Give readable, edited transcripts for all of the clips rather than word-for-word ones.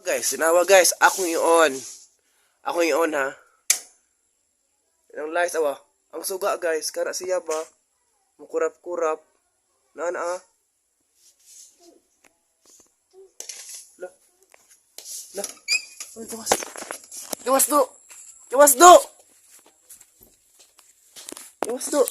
Guys, sinawa guys, akong i-on. Akong i-on ha. Ang lights awa. Ang suga guys, kara siya ba? Mukurap-kurap. Na na ah. La. La. Uy, gawas. Gawas do. Gawas do. Gawas do.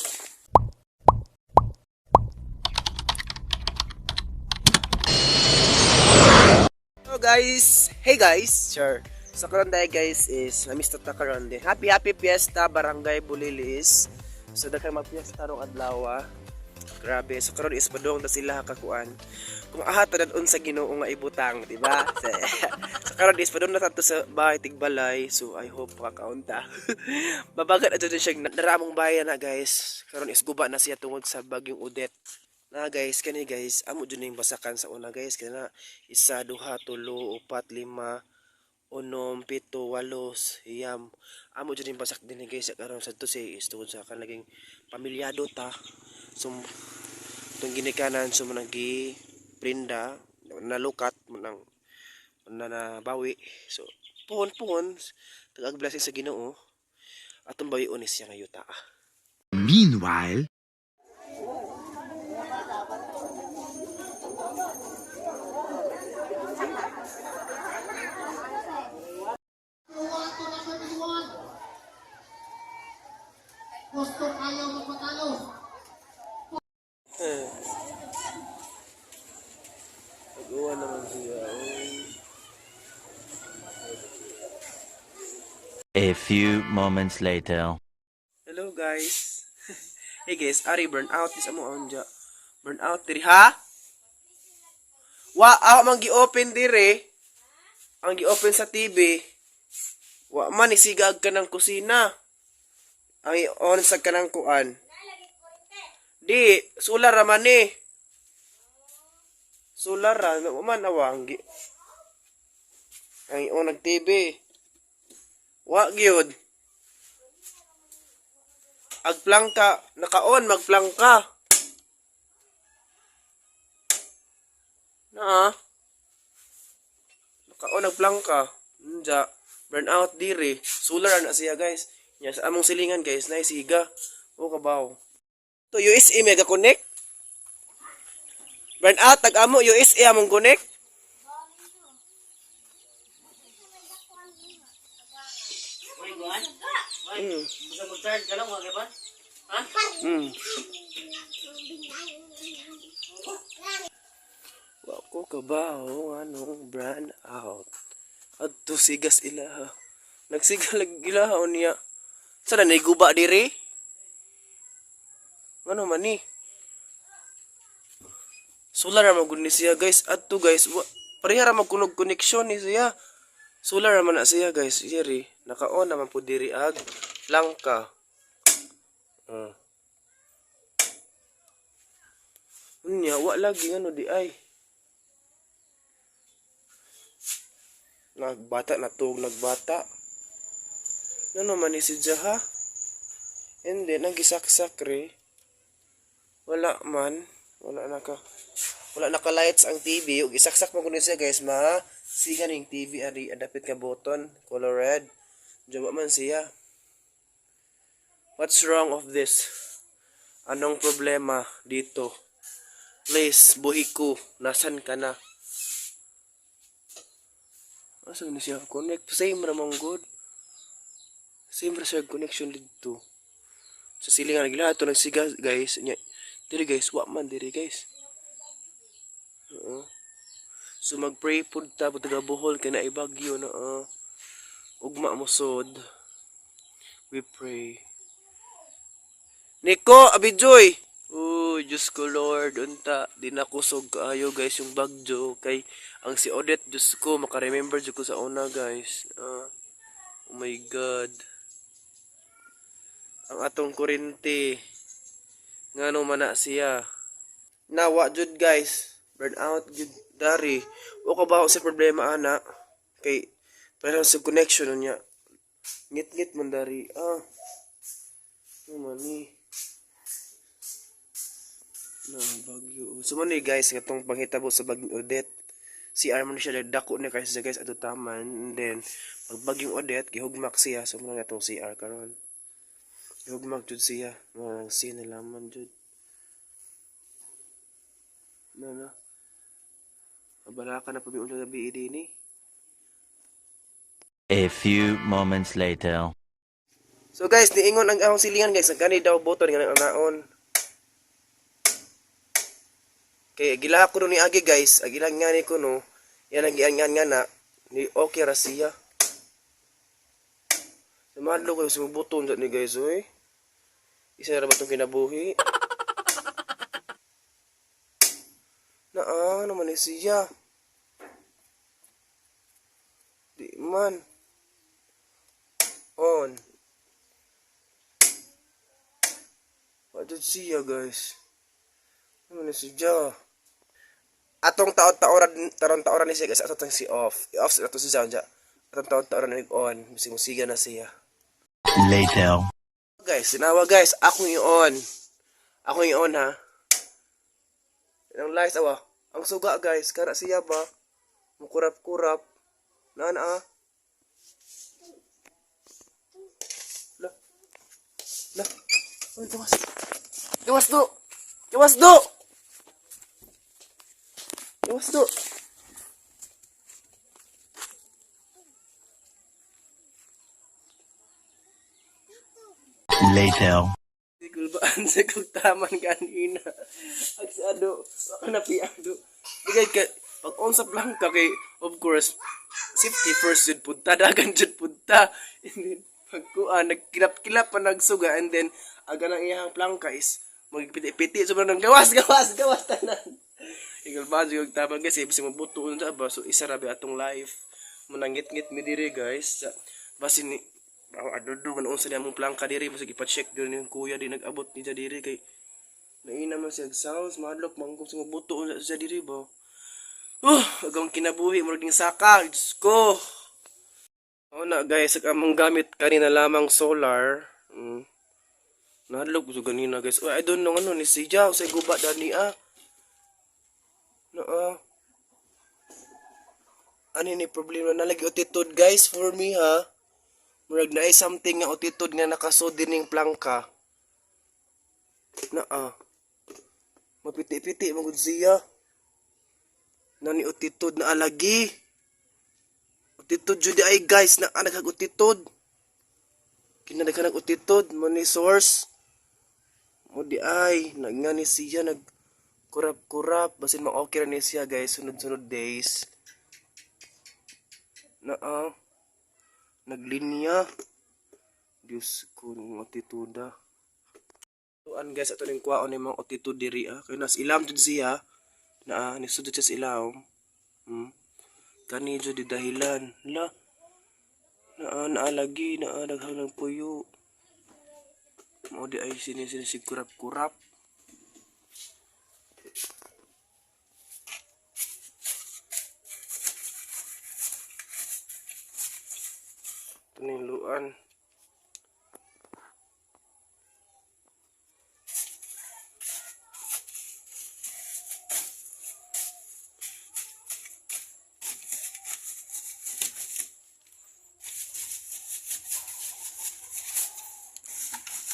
Hello guys! Hey guys! Sure. So karon dahil guys is na-miss ta karon din. Happy happy fiesta Barangay Bulilis. So daghan magpiesta rong adlaw. Grabe. So karon is padung ta sila kakuan. Kung aha ta dadon sa Ginoo nga ibutang, di ba? So karon is padung na ta sa bahay tigbalay. So I hope makakaunta. Babagat na jud siya naramong bayan na guys. Karon is guba na siya tungod sa bagyong Odette. Na guys, kani guys, amo jud ning basakan sa una guys, kaya na isa, duha, tulo, upat, lima, unom, pito, walo, siyam. Amo jud ning basak din ni guys karon sa to si is tungod sa kanaging pamilyado ta. So itong ginikanan so manang gi prinda nalukat manang na nabawi. So puhon puhon tagag blessing sa Ginoo. Atong bawion ni siya nga yuta. Meanwhile, One to number 21. Gusto ayaw magpatalo. Eh. Nag-uwan naman siya. Oy. A few moments later. Hello guys. Hey guys, ari burn out is amo onja. Burn out diri ha? Wa aw man gi-open diri. Ang gi-open sa TV. Wa man isigag ka ng kusina. Ang i-on sa kanang kuan. Di, solar ra man ni. Solar ra wa man awa ang gi. Ang i-on nag TV. Wa gyud. Agplangka, naka-on, magplangka. Na. Naka-on, nagplangka. Nja, burn out diri. Solar na siya guys. Nya sa among silingan guys, na siga. O kabaw. To USA mega connect. Burn out tag amo USA among connect. Gusto mo charge ka lang, mga ba? Wa ko kabaw anong brand out. Adto sigas ilaha. Nagsiga lag ilaha unya. Sa na guba diri? Ano man ni? Solar ra man gud ni siya guys. Adto guys, wa, pareha ra man kunog connection ni siya. Solar ra man na siya guys. Diri naka-on naman pud diri ag langka. Unya wa lagi ngano di ay. Nagbata na tuog nagbata. Ano man ni si Jaha? Hindi, nagisaksak re. Wala man. Wala naka lights ang TV. Ug isaksak mo kuno siya guys, ma. Siga ning TV ari adapit ka button, color red. Jawa man siya. What's wrong of this? Anong problema dito? Please, buhi ko. Nasan ka na? Asa ni siya connect? Same ra man good. Same ra siya connection dito. Sa silingan nagila ato nagsiga guys. Nya, diri guys, wa man diri guys. Oo. So mag-pray pud ta pud taga Bohol kay naay bagyo na ugma mo sod. We pray. Nico, Abijoy. Oh, Diyos ko Lord, unta di na kusog kaayo guys yung bagyo kay ang si Odette, Diyos ko, maka-remember jud ko sa una guys. Ah, oh my God. Ang atong kurente ngano man na siya. Nawa jud guys, burn out jud dari. O ka ba sa problema ana kay pero sa connection niya. Ngit-ngit man dari. Ah. Ano man ni? Na bagyo. So man ni guys katong panghitabo sa bagyong Odette. CR man siya, dako na kay siya, guys, ato taman. And then pag Bagyong Odette, gihugmak siya, so mao na atong CR karon. Gihugmak jud siya, mga C na laman jud. Na na. Abala ka na pa mi gabi dinhi. A few moments later. So guys, niingon ang akong silingan, guys, ang gani daw button nga naon. Kay gilahak ko ni agi, guys, ag ilang ngani ko no. Yan ang giangan nga na ni okay ra siya. Sumadlo ko sa buton sa ni, guys, oy. Isa ra ba tong kinabuhi? Naa naman ni siya. Di man. On. Wa siya, guys. Ano na siya? Atong taon-taoran, taon-taoran ni siya, guys, atong si off. I-off sa ato si sound siya. Atong taon-taoran ni on, bisig musiga na siya. Later. Guys, sinawa, guys, akong i-on. Akong i-on ha. Ang lights awa. Ang suga, guys, kara siya ba? Mukurap-kurap. Na na ah. La. La. Uy, gawas. Gawas do. Gawas do. Gawas do. Later. Kulbaan sa kong taman kanina. Ag sa ado, ako na piado. Bigay ka, pag on sa plangka kay, of course, safety first jud punta, dagan jud punta. And then, pag kuan, nagkilap-kilap pa nagsuga, and then, aga nang iyang plangka is, magpiti-piti, sobrang nang gawas, gawas, gawas, tanan. Ikulbaan sa kong taman kasi, ibig mabuto unsa ba, so isa rabi atong life. Manangit-ngit mi diri, guys. Basin ni, ako adodo man unsa niya among plangka diri, basig ipa-check gyud ni kuya di nag-abot ni diri kay naina man siya sounds, mahadlok man kung sa mabuto unsa siya diri ba. Agang kinabuhi murag ning saka, Diyos ko. O na, guys, ang among gamit kanina lamang solar. Nahadlok ko ganina, guys. Oh, I don't know ano ni siya sa guba dani ah. Na ah. Ano ni problema na lagi otitod, guys, for me ha. Murag naay something nga otitod nga nakasod din ning plangka. Na ah. Mapiti-piti man gud siya. Nani otitod na alagi. Otitod jud ay, guys, na nagkag otitod. Kinadaghan nag otitod mo ni source. Mo di ay nagngani siya nag kurap-kurap, basin ma okay ra ni siya, guys, sunod-sunod days. Na ah. Naglinya. Diyos ko ng otituda. Tuan, guys, ato ning kuwaon ni mga otitod diri ah. Kay nas ilam jud siya na ah, nisudod siya sa ilawom. Kani jud di dahilan. La. Naa naalagi naa daghang ng puyo. Mao di ay sinisinisig kurap-kurap. Ito na yung luan.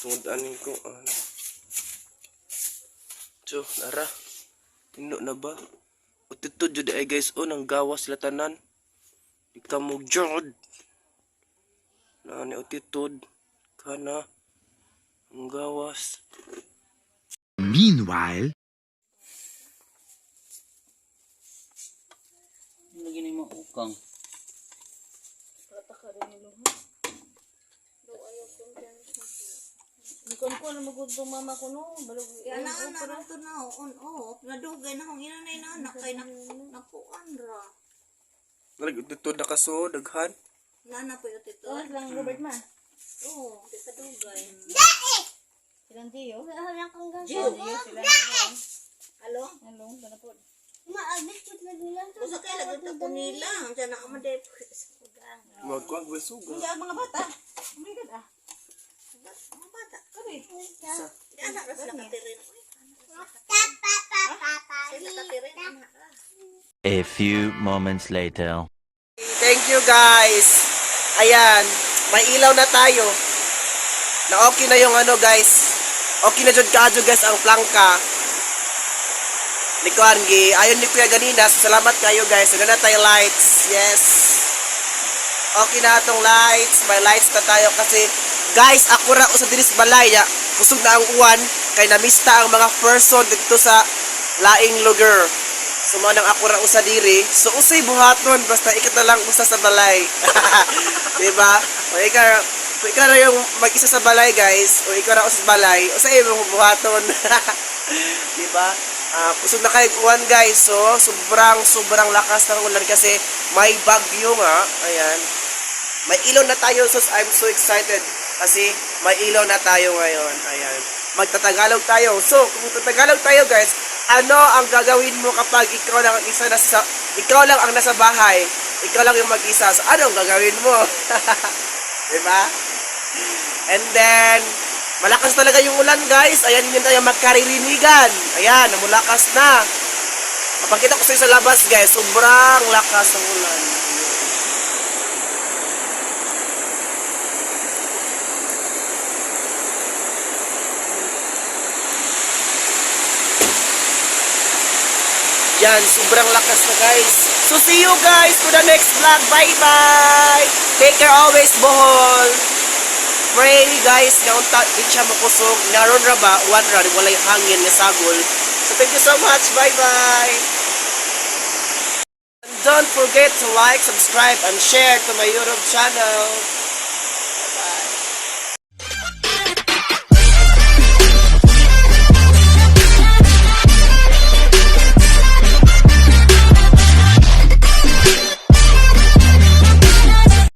Tungod aning ko. Ano. So, nara. Tino na ba? Utito jud ay, guys, oh, nang gawas sila tanan. Di ka mo jud. Na ni utitod kana ang gawas. Meanwhile, Lagi ni mo ukang. Nikon ko na magudto mama ko no. Balog. Ya na na na to na on off. Nadugay na kong ina na ina anak kay na nakuan ra. Nalag utitod na kaso daghan. Na na po yung tito. Tuwas lang Robert ma. Oo, di pa dugay. Silang Gio. Gio. Gio sila. Alo? Hello, bala po. Usa kay lagi ta ko nila. Diyan na ka man day. Magkuang basuga. Hindi ang mga bata. Oh my God ah. Mga bata. Kani. Di anak ra sila katirin. Uy, sila katirin anak ra. A few moments later. Thank you, guys. Ayan, may ilaw na tayo. Na okay na yung ano, guys. Okay na jud kaadyo, guys, ang plangka. Ni kuan gi ayon ni Kuya ganina. So, salamat kayo, guys. So, na tayo lights. Yes. Okay na atong lights. May lights na tayo kasi, guys, ako ra usa dinis balay ya. Kusog na ang uwan kay namista ang mga person dito sa laing lugar. So mao nang ako ra usa diri. So usay buhaton basta ikat na lang usa sa balay. Di ba? O ikaw, kung ikaw na yung mag-isa sa balay, guys, o ikaw ra usa sa balay, usay imong buhaton. Di ba? Ah, kusog na kayo uwan, guys. So sobrang sobrang lakas ng ulan kasi may bagyo nga. Ayan. May ilaw na tayo. So I'm so excited kasi may ilaw na tayo ngayon. Ayan. Magtatagalog tayo. So, kung tatagalog tayo, guys, ano ang gagawin mo kapag ikaw lang ang isa nasa ikaw lang ang nasa bahay? Ikaw lang yung mag-isa. So, ano ang gagawin mo? Diba? And then, malakas talaga yung ulan, guys. Ayan, yun tayo magkaririnigan. Ayan, namulakas na. Papakita ko sa inyo sa labas, guys. Sobrang lakas ng ulan. Yan, sobrang lakas na, guys. So see you guys to the next vlog. Bye-bye! Take care always, Bohol! Pray, guys, nga unta di siya makusog. Naron ra ba, one ra, walay hangin nga sagol. So thank you so much. Bye-bye! And don't forget to like, subscribe, and share to my YouTube channel.